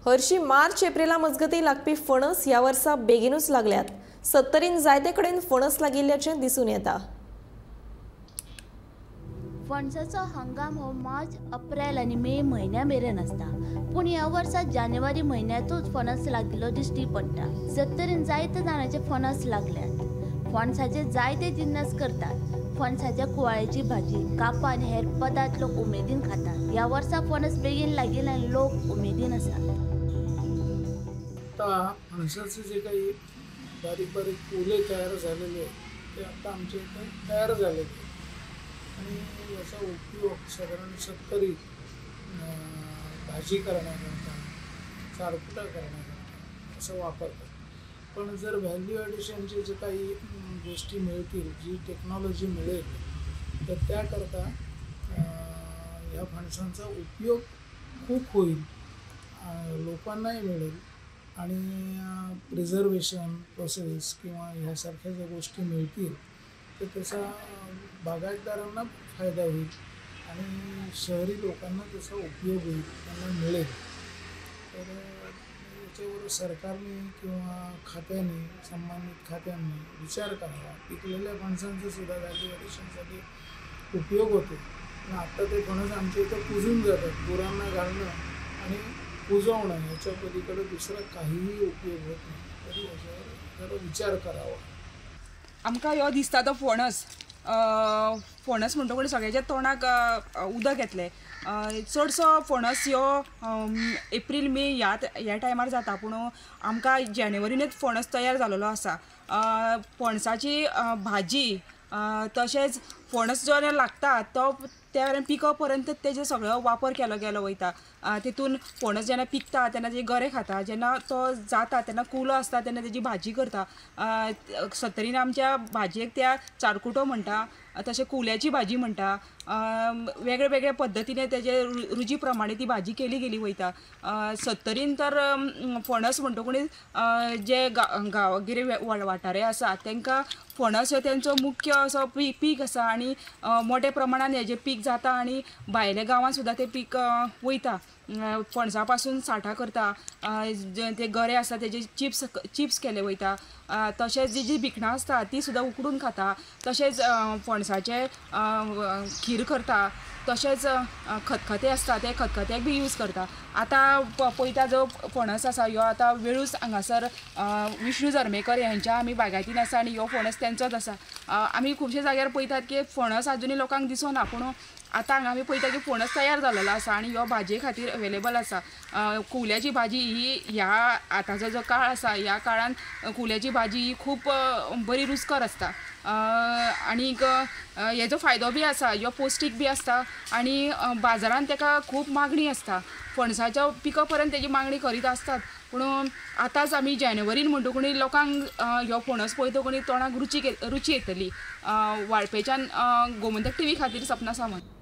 हरशी मार्च एप्रिला मजगती लागपी फणस ह्या वर्सा बेगीनूच लागल्यात. सत्तरीन जायते कडेन फणस लागिल्ल्याचें दिसून येता. फणसाचो हंगाम हो मार्च, अप्रेल आनी मे म्हयन्या मेरेन आसता, पूण ह्या वर्सा जानेवारी म्हयन्यांतूच फणस लागिल्लो दिश्टी पडटा. सत्तरीन जायते जाणांचे फणस लागल्यात. फणसाचे जायते जिन्नस करतात. फणसाच्या कुवाळ्याची भाजी, कापां आनी हेर पदार्थ लोक उमेदीन खातात. ह्या वर्सा फणस बेगीन लागिल्ल्यान लोक उमेदीन आसात. आता फणसाचे जे काही बारीक बारीक कोले तयार झालेले आहेत ते आता आमच्या इथे तयार झालेले आहेत आणि याचा उपयोग साधारण सत्तरीत भाजी करण्याकरता, चारकुटा करण्याकरता असं वापरतात. पण जर व्हॅल्यू ॲडिशनचे जे काही गोष्टी मिळतील, जी टेक्नॉलॉजी मिळेल, तर त्याकरता ह्या फणसांचा उपयोग खूप होईल, लोकांनाही मिळेल आणि प्रिझर्वेशन प्रोसेस किंवा ह्यासारख्या ज्या गोष्टी मिळतील तर त्याचा बागायतदारांना फायदा होईल आणि शहरी लोकांना त्याचा उपयोग होईल, त्यांना मिळेल. तर याच्यावर सरकारने किंवा खात्याने, संबंधित खात्यांनी विचार करावा. पिकलेल्या फणसांचा सुद्धा व्हॅल्यू ॲडिशनसाठी उपयोग होतो, पण आत्ता ते फणस आमच्या इथं कुजून जातात. गुरांना घालणं आणि कुजवणं ह्याच्या पलीकडे दुसरा काहीही उपयोग होत नाही. तरी याच्यावर जरा विचार करावा. आमकां ह्यो दिसता तो फणस, फणस म्हणटकूच सगळ्याच्या तोंडाक उदक येतलें. चडसो फणस ह्यो एप्रील मे ह्या टायमार जाता, पूण आमकां जानेवारीनूच फणस तयार जालेलो आसा. फणसाची भाजी तशेंच फणस जो लागता तो त्या वेळार पिको पर्यंत तेजो सगळो वापर केलो गेलो वयता. तितून फणस जेन्ना पिकता तेन्ना तेजे गरे खाता, जेन्ना तो जाता तेन्ना कुलो आसता तेन्ना तेजी भाजी करता. सत्तरीन आमच्या भाजयेक त्या चारकुटो म्हणटा, तशें कुल्याची भाजी म्हणटा. वेगळे वेगळे पद्दतीने तेजे रुची प्रमाणे ती भाजी केली गेली वयता. सत्तरीन तर फणस म्हणटकूच जे गांवगिरे वाठारे आसा तांकां फणस हो तेंचो मुख्य असो पीक आसा आनी मोठ्या प्रमाणान हेजें पीक जाता आनी भायल्या गांवांत सुद्दां तें पीक वयता. फणसा पासून साठां करता, ते गरे आसा तेजे चिप्स केले वयता. तशेंच जी जी भिकणां आसता ती सुद्दां उकडून खाता. तशेंच फणसाचें खीर करता. तशेंच खतखतें आसता ते खतखत्याक बी यूज करता. आतां पळयता जो फणस आसा ह्यो आतां वेळूस हांगासर विष्णू जर्मेकर हेंच्या आमी बागायतीन आसा आनी ह्यो फणस तेंचोच आसा. आमी खुबशे जाग्यार पळयतात की फणस आजुनूय लोकांक दिसना, पूण आतां हांगा आमी पळयता की फणस तयार जालेलो आसा आनी ह्यो भाजये खातीर अवेलेबल आसा. कुवल्याची भाजी ही ह्या आतांचो जो काळ आसा ह्या काळान कुवल्याची भाजी ही खूब बरी रुचकर आसता आनीक हेजो फायदो बी आसा, ह्यो पौश्टीक बी आसता आनी बाजारान तेका खूब मागणी आसता. फणसाच्या पिका पर्यंत तेजी मागणी करीत आसतात, पूण आतांच आमी जानेवारीन म्हणटकूच लोकांक ह्यो फणस पळयतकूच तोंडाक रुची येतली. वाळपेच्यान गोमंतक टीव्ही खातीर सपना सावंत.